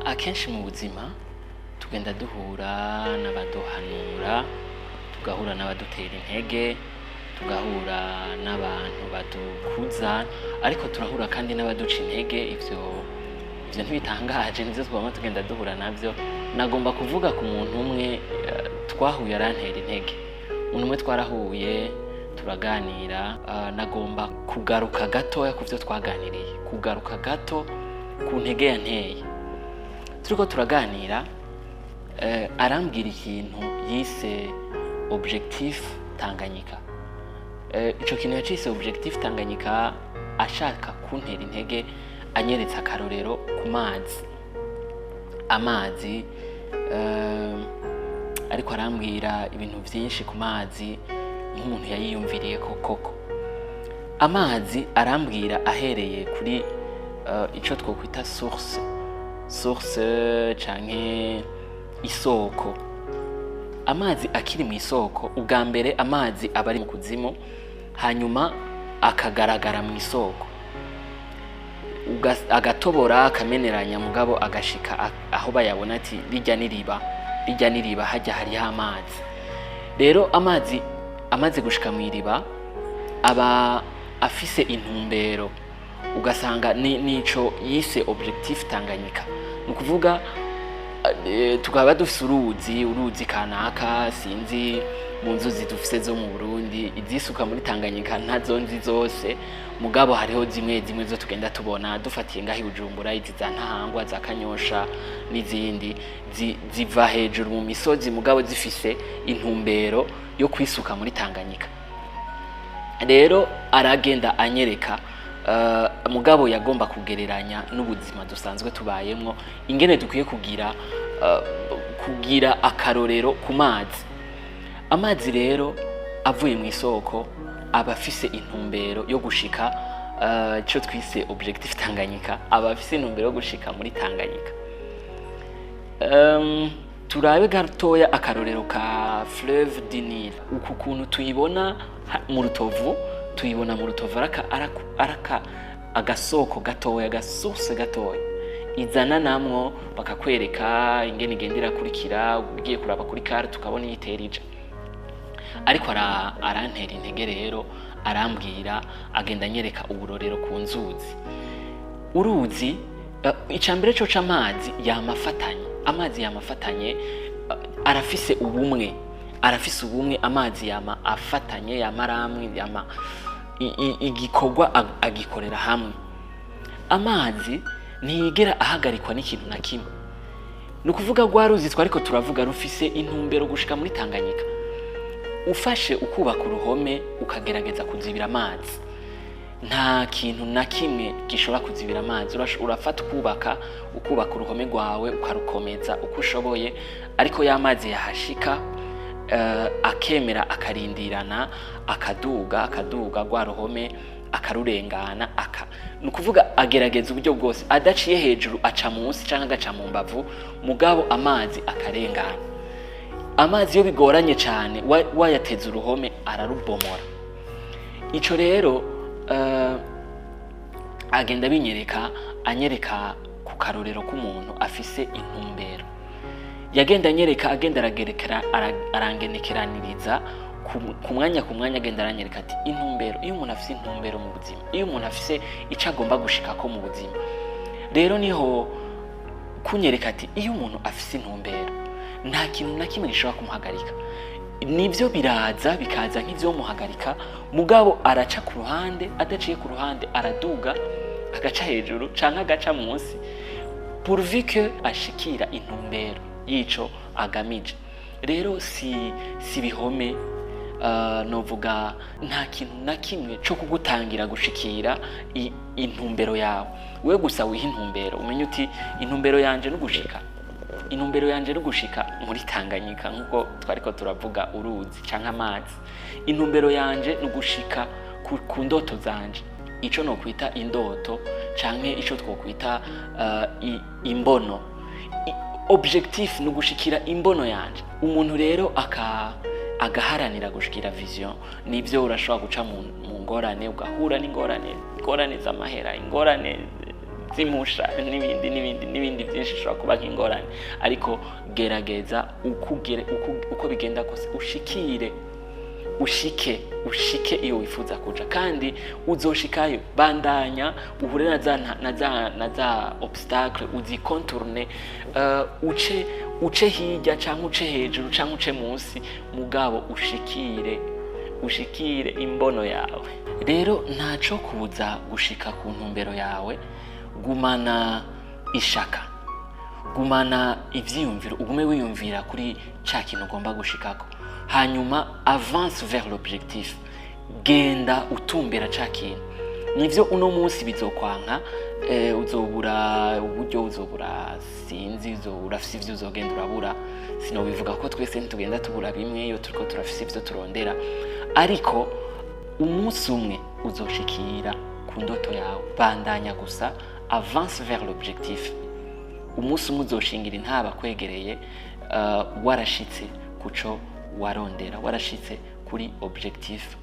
Akenshi mu buzima tugenda duhura n'abaduhanura, tugahura n'abadutera intege, tugahura n'abantu badukuza, ariko turahura kandi n'abaduca intege. Ivyo ntibitangaje, nivyo twama tugenda duhura navyo. Nagomba kuvuga ku muntu umwe twahuye arantera intege. Umuntu umwe twarahuye turaganira, nagomba kugaruka gatoya ku vyo twaganiriye, kugaruka gato ku ntege yanteye. Turiko turaganira, arambwira ikintu yise objectif Tanganyika. Ico kintu yacise objectif Tanganyika ashaka kuntera intege, anyeretse akarorero ku mazi. Amazi, ariko arambwira ibintu vyinshi ku mazi nk'umuntu yayiyumviriye ko koko. Amazi arambwira ahereye kuri ico twokwita source canke isoko. Amazi akiri mu isoko, ubwa mbere amazi aba ari mu kuzimu, hanyuma akagaragara mu isoko. Agatobora, akameneranya, mugabo agashika aho bayabona ati rijya n'iriba, rijya n'iriba, hajya hariho amazi. Rero amazi amaze gushika mu iriba aba afise intumbero, ugasanga nico yise objectif Tanganyika. Ni ukuvuga tukaba dufise uruzi kanaka, sinzi mu nzuzi dufise zo mu Burundi izisuka muri Tanganyika ntazo nzi zose, mugabo hariho zimwe zimwe zo tugenda tubona dufatiye ngaho i Bujumbura, izi za Ntahangwa, za Kanyosha n'izindi ziva hejuru mu misozi, mugabo zifise intumbero yo kwisuka muri Tanganyika. Rero aragenda anyereka, mugabo yagomba kugereranya n'ubuzima dusanzwe tubayemwo, ingene dukwiye kugira akarorero ku mazi. Amazi rero avuye mu isoko aba afise intumbero yo gushika ico twise objectif Tanganyika, aba afise intumbero yo gushika muri Tanganyika. Turabe gatoya akarorero ka fleuve du Nil, uku kuntu tuyibona mu Rutovu. Tuyibona mu Rutovu araka agasoko gatoya, agasource gatoya izana, namwo bakakwereka ingene igenda irakurikira. Ugiye kuraba kuri carte tukabona iyitera ija. Ariko arantera intege rero, arambwira, agenda anyereka uburorero ku nzuzi. Uruzi, icambere co c'amazi yamafatanye, amazi yamafatanye, arafise ubumwe, arafise ubumwe. Amazi yama afatanye, yama aramwe, yama igikorwa agikorera hamwe. Amazi ntiyigera ahagarikwa n'ikintu na kimwe. Ni ukuvuga rwa ruzi twariko turavuga rufise intumbero gushika muri Tanganyika. Ufashe ukubaka uruhome ukagerageza kuzibira amazi, nta kintu na kimwe gishobora kuzibira amazi. Urafata ukubaka uruhome rwawe, ukarukomeza uko ushoboye, ariko ya mazi yahashika, akemera akarindirana, akaduga, akaduga rwa ruhome akarurengana. Aka ni ukuvuga agerageza uburyo bwose, adaciye hejuru aca munsi canke agaca mu mbavu, mugabo amazi akarengana. Amazi iyo bigoranye cyane, wayateza uruhome ararubomora. Ico rero agenda binyereka, anyereka ku karorero k'umuntu afise intumbero. Yagenda anyereka, agenda aragerekera, arangenekeraniriza ku mwanya, agenda aranyereka ati intumbero, iyo umuntu afise intumbero mu buzima, iyo umuntu afise ico agomba gushikako mu buzima. Rero niho kunyereka ati iyo umuntu afise intumbero nta kintu na kimwe gishobora kumuhagarika. Nibyo biraza, bikaza nk'ivyomuhagarika, mugabo araca ku ruhande, adaciye ku ruhande araduga, agaca hejuru canke agaca munsi, pourvu que ashikira intumbero y'ico agamije. Rero si bihome, novuga nta kintu na kimwe co kugutangira gushikira intumbero yawe. We gusa wiha intumbero, umenye uti intumbero yanje no gushika, intumbero yanje no gushika muri Tanganyika, nkuko twariko turavuga uruzi canke amazi. Intumbero yanje no gushika ku ndoto zanje, ico nokwita indoto canke ico twokwita imbono. Objectif ni ugushikira imbono yanje. Umuntu rero agaharanira gushikira vision, nivyo urashobora guca mu ngorane, ugahura n'ingorane, ingorane z'amahera, ingorane z'impusha n'ibindi n'ibindi n'ibindi byinshi. benshi ishobora kuba nk'ingorane, ariko gerageza uko bigenda kose ushikire, ushike iyo wifuza kuja, kandi uzoshikayo. Bandanya uhure na za obstacle, uzi contourne, uce hirya canke uce hejuru canke uce munsi, mugabo ushikire imbono yawe. Rero ntaco kubuza gushika ku ntumbero yawe. Gumana ishaka, gumana ivyiyumviro, ugume wiyumvira kuri ca kintu ugomba gushikako, hanyuma avance vers l'objectif, genda utumbera ca kintu. Nivyo, uno munsi bizokwanka, uzobura uburyo, uzobura, sinzi, urafise ivyo uzogenda urabura. Sinobivuga ko twese ntitugenda tubura bimwe iyo turiko turafise ivyo turondera, ariko umunsi umwe uzoshikira ku ndoto yawe. Bandanya gusa, avance vers l'objectif. Umunsi umwe uzoshingira intaba kwegereye, warashitse kuco warondera, warashitse kuri objectif.